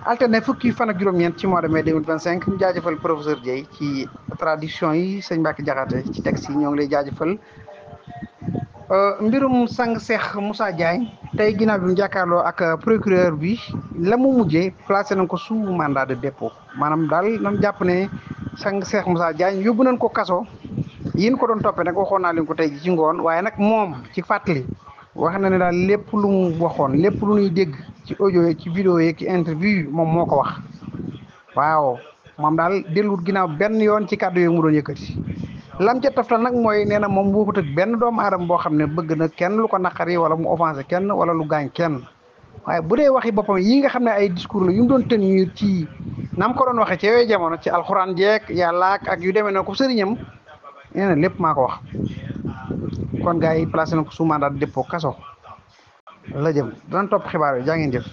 alterné fukki fan ak juróom-ñeent ci mois de mai 2025 ñu jaajëfal professeur Dieye ci traduction yi sëñ Mbacke Jaxate ci texte yi ñoo ngi lay jaajëfal mbirum sang Cheikh Moussa Diagne tey ginnaaw bi mu jàkkaarloo ak procureur bi la mu mujjee placé nañ ko sous mandat de dépôt maanaam daal nam jàpp ne sang Cheikh Moussa Diagne yóbbu nañ ko kaso yéen ko doon toppee nag waxoon naa leen ko tey ji ci ngoon waaye nag moom ci fàttali wax na ne daal lépp lu mu waxoon lépp lu ñuy dégg ci audio yi ci vidéo yi ci interview moom moo ko wax waaw moom daal delluwut ginnaaw benn yoon ci kàddu yooyu mu doon yëkkati lam ca toftal nag mooy nee na moom waxut ak benn doomu aadama boo xam ne bëgg na kenn lu ko naqari wala mu offensé kenn wala lu gaañ kenn waaye bu dee waxi boppam yi nga xam ne ay discours la yu mu doon tenir ci nam ko doon waxee ci yooyu jamono ci alxuraan jeeg yàlla ak yu demee na ko sëriñam nee na lépp maa ko wax kon gars yi placé na ko sous mandat de dépôt kaso la jëm danañ topp xibaar yi jaa ngeen jëf